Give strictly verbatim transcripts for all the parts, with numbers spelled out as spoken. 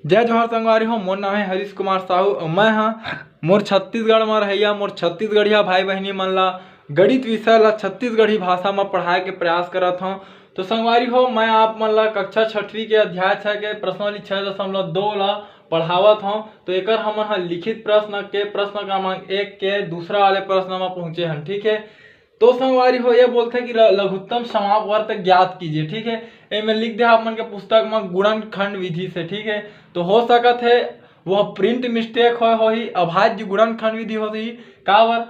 जय जोहार संगवारी हो, मोर नाम है हरीश कुमार साहू अउ मैं हा मोर छत्तीसगढ़ म रहइया मोर छत्तीसगढ़िया भाई बहिनी मन ला गणित विषय ला छत्तीसगढ़ी भाषा म पढ़ाए के प्रयास करत हौं। तो संगवारी हो, मैं आप मन ला कक्षा छठवीं के अध्याय छह के प्रश्नावली छह दशमलव दो ला पढ़ावत हौं। तो एकर हमन ह लिखित प्रश्न के प्रश्न क्रमांक एक के दूसरा वाले प्रश्न म पहुंचे हन, ठीक है। तो संगवारी हो, ये बोलथे कि ल-, लघुत्तम समाप्त वर्त ज्ञात कीजिए, ठीक है। एमे लिख दे आप मन के पुस्तक म गुणनखंड विधि से, ठीक है। तो हो सकत है वह print mistake होय होही, अभाज्य गुणनखंड विधि होही। काबर?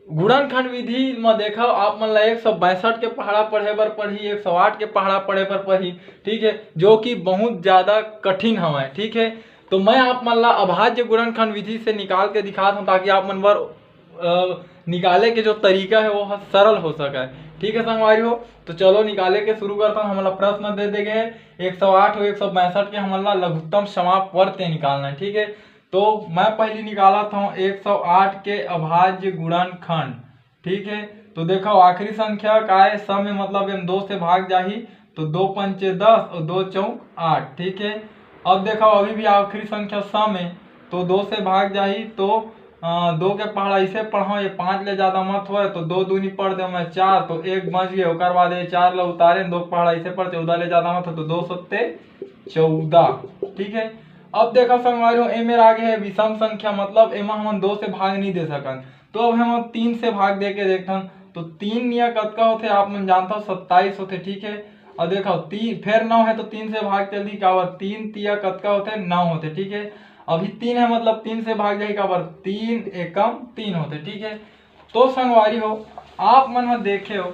गुणनखंड विधि म देखव, आप मन ला एक सौ बासठ के पहाड़ा पढ़े बर पड़ही, एक सौ आठ के पहाड़ा पढ़े बर पड़ही, ठीक है, जो कि बहुत ज्यादा कठिन हवय, ठीक है। तो मैं आप मन ला अभाज्य गुणनखंड विधि से निकाल के दिखात हूँ, ताकि आप मन बर अ, निकाले के जो तरीका है वो ह सरल हो सके। ठीक है संगवारी हो, तो चलो निकाले के शुरू करता हूँ। हमन ला प्रश्न दे दे गए एक सौ आठ और एक सौ बासठ के, हमन ला लघुत्तम समाप्त वर्त निकालना है। ठीक है, तो मैं पहली निकालत हूँ एक सौ आठ के अभाज्य गुणनखंड। ठीक है, तो देखो आखिरी संख्या का है, सम में मतलब एम दो से भाग जाही, तो दो पंचे दस और दो चौक आठ। ठीक है, अब देखो अभी भी आखिरी संख्या सम है, तो दो से भाग जाही, तो अ, दो के पहाड़ा इसे पढ़ो, ये पाँच ले ज्यादा मत होए, तो दो दूनी पढ़ दे मैं चार, तो एक बच गए। ओकर बाद ये चार ला उतारे, दो के पहाड़ा इसे पढ़, चौदह ले ज्यादा मत हो, तो दो सत्ते चौदह। ठीक है, अब देखो संगवारी हो, ए मेर आगे है विषम संख्या, मतलब एमा हमन दो से भाग नहीं दे सकन, तो अब हम तीन से भाग दे के देखथन। तो तीन निया कतका होथे, आप मन जानता हो, सत्ताईस होथे। ठीक है, और देखो तीन, फिर नौ है तो तीन से भाग चलती, काबर तीन तिया कतका होथे, नौ होथे। ठीक है, अभी तीन है, मतलब तीन से भाग जाही, काबर तीन एकम तीन होथे। ठीक है, तो संगवारी हो, आप मन ह देखे हो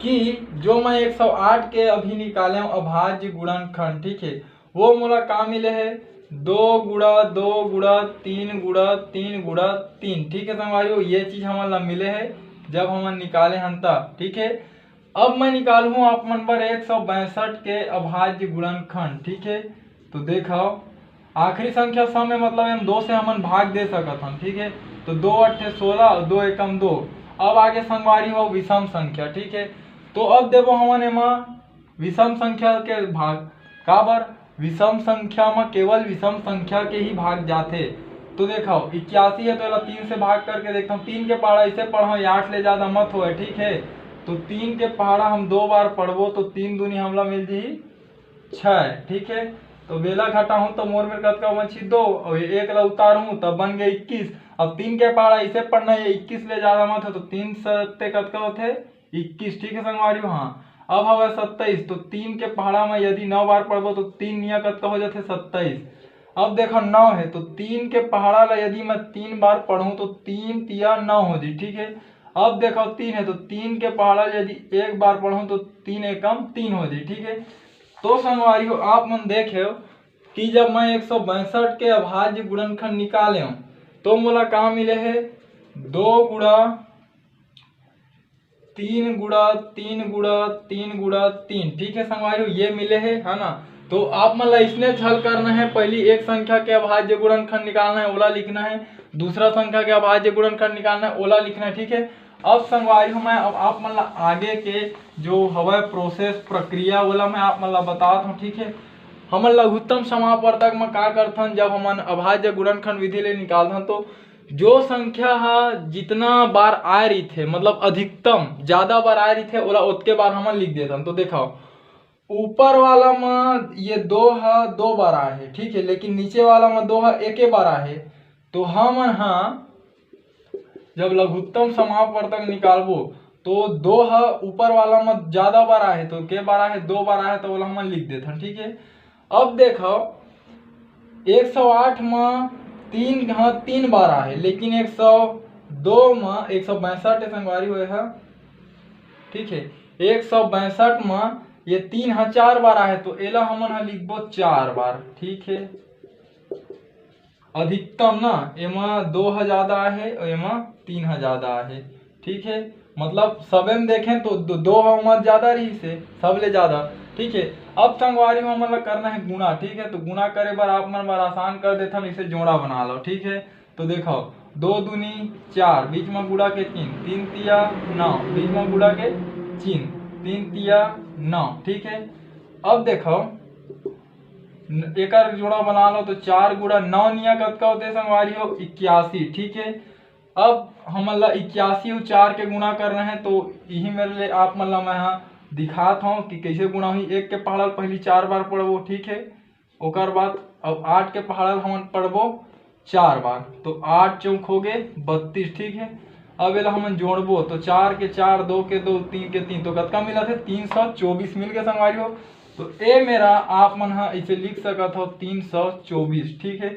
कि जो मैं एक सौ आठ के अभी निकाले हूँ अभाज्य गुणनखंड, ठीक है, वो मोला का मिले है, दो गुणा दो गुणा तीन गुणा तीन गुणा तीन। ठीक है संगवारी हो, ये चीज हमन ला मिले है जब हमन निकाले हन तब। ठीक है, अब मैं निकालूँ आप मन बर एक सौ बासठ के अभाज्य गुणनखंड। ठीक है, तो देखो आखिरी संख्या सम है, मतलब एम दो से हमन भाग दे सकत हन। ठीक है, तो दो अट्ठे सोलह और दो एकम दो। अब आगे संगवारी हो विषम संख्या। ठीक है, तो अब देबो हमन एमा विषम संख्या के भाग। काबर? विषम संख्या म केवल विषम संख्या के ही भाग जाथे। तो देखो इक्यासी है, तो एला तीन से भाग करके देखता हूँ। तीन के पहाड़ा इसे पढ़ो, ये आठ ले ज्यादा मत होए। ठीक है, तो तीन के पहाड़ा हम दो बार पढ़बो, तो तीन दूनी हमला मिल जही छः। ठीक है, तो बेला घटाहूँ तो मोर मेर कतका बची? दो, और ये एक ला उतारूँ तब बन गया इक्कीस। अब तीन के पहाड़ा इसे पढ़ना है, इक्कीस ले ज्यादा मत हो, तो तीन सत्ते कतका होथे? इक्कीस। ठीक है संगवारी हो, हाँ। अब हवे सत्ताईस, तो तीन के पहाड़ा में यदि नौ बार पढ़बो तो तीन निया कतका हो जाथे? सत्ताईस। अब देखो नौ है, तो तीन के पहाड़ा ला यदि मैं तीन बार पढ़ूँ तो तीन तिया नौ हो जी। ठीक है, अब देखो तीन है, तो तीन के पहाड़ा ला यदि एक बार पढ़ूँ तो तीन एकम तीन हो जी। ठीक है, तो संगवारी हो, आप मन देखे हो कि जब मैं एक सौ बासठ के अभाज्य गुणनखंड निकाले हूँ तो मोला का मिले है? दो गुणा तीन गुणा तीन गुणा तीन गुणा तीन। ठीक है संगवारी हो, ये मिले है, है ना? तो आप मन ला इसने हल करना है, पहली एक संख्या के अभाज्य गुणनखंड निकालना है, ओला लिखना है, दूसरा संख्या के अभाज्य गुणनखंड निकालना है, ओला लिखना है। ठीक है, अब संगवारी हो, मैं अब आप मन ला आगे के जो हवय प्रोसेस, प्रक्रिया, ओला मैं आप मन ला बतात हूँ। ठीक है, हमन लघुत्तम समापवर्तक म का करथन, जब हमन अभाज्य गुणनखंड विधि ले निकालथन तो जो संख्या ह जितना बार आय रहिथे, मतलब अधिकतम ज्यादा बार आय रहिथे, ओला ओतके बार हमन लिख देथन। तो देखो ऊपर वाला म ये दो ह दो बार आए हे, ठीक है, लेकिन नीचे वाला म दो ह एके बार आए हे। तो हमन ह जब लघुत्तम समापवर्तक निकालबो तो दो ह ऊपर वाला म ज्यादा बार आए हे, तो के बार आए हे? दो बार आए हे, तो ओला हमन लिख देथन। ठीक है, अब देखो एक सौ आठ म तीन ह तीन बार आए हे, लेकिन एक सौ दो म एक सौ बासठ संगवारी होए ह। ठीक है, एक सौ बासठ म ये तीन ह चार बार आए हे, तो एला हमन ह लिखबो चार बार। ठीक है, अधिकतम ना एमा दो ह ज्यादा आए हे और एमा तीन ह ज्यादा आए हे। ठीक है, मतलब सबे में देखें तो दो, दो ह ओमा ज्यादा रहिस हे, सबले ज्यादा। ठीक है, अब संगवारी हो हमन ला करना है गुणा। ठीक है, तो गुणा करे बर आप मन बर आसान कर देथन, इसे जोड़ा बना लो। ठीक है, तो देखो दो दूनी चार, बीच में गुणा के तीन, तीन तिया नौ, बीच में गुणा के तीन, तीन तिया नौ। ठीक है, अब देखो एकर जोड़ा बना लो तो चार गुणा नौ निया कतका होते संगवारी हो? इक्यासी। ठीक है, अब हमन ला इक्यासी अउ चार के गुणा करना है, तो यही मेरे लिए आप मन ला मैं हा दिखात हूँ कि कैसे गुणा हुई। एक के पहाड़ा ल पहली चार बार पढ़बो, ठीक है, ओकर बाद अब आठ के पहाड़ा ल हमन पढ़बो चार बार, तो आठ चौक हो गए बत्तीस। ठीक है, अब एला हमन जोड़बो तो चार के चार, दो के दो, तीन के तीन, तो कतका मिला थे? तीन सौ चौबीस मिल गए संगवारी हो। तो ए मेरा आप मन हा इसे लिख सकत हो तीन सौ चौबीस। ठीक है,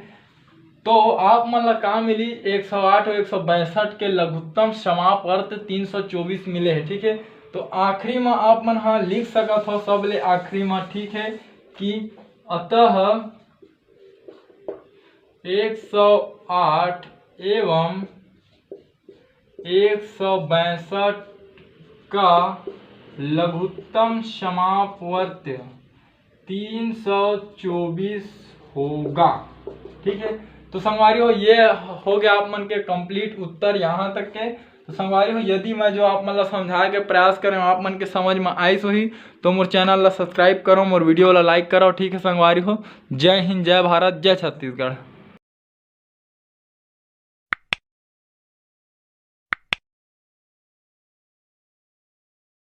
तो आप मन ला का मिली? एक सौ आठ और एक सौ बैसठ के लघुत्तम समाप वर्त तीन सौ चौबीस मिले है। ठीक है, तो आखिरी में आप मन हा लिख सकत हो सबले आखिरी में, ठीक है, कि अतः एक सौ आठ एवं एक सौ बैसठ का लघुत्तम समापवर्त्य तीन सौ चौबीस होगा। ठीक है, तो संगवारी हो, ये हो गया आप मन के कंप्लीट उत्तर यहाँ तक के। तो संगवारी हो, यदि मैं जो आप मन ला समझाए के प्रयास करें, आप मन के समझ में आइस होही, तो मोर चैनल ला सब्सक्राइब करो, मोर वीडियो ला लाइक करो। ठीक है संगवारी हो, जय हिंद, जय भारत, जय छत्तीसगढ़।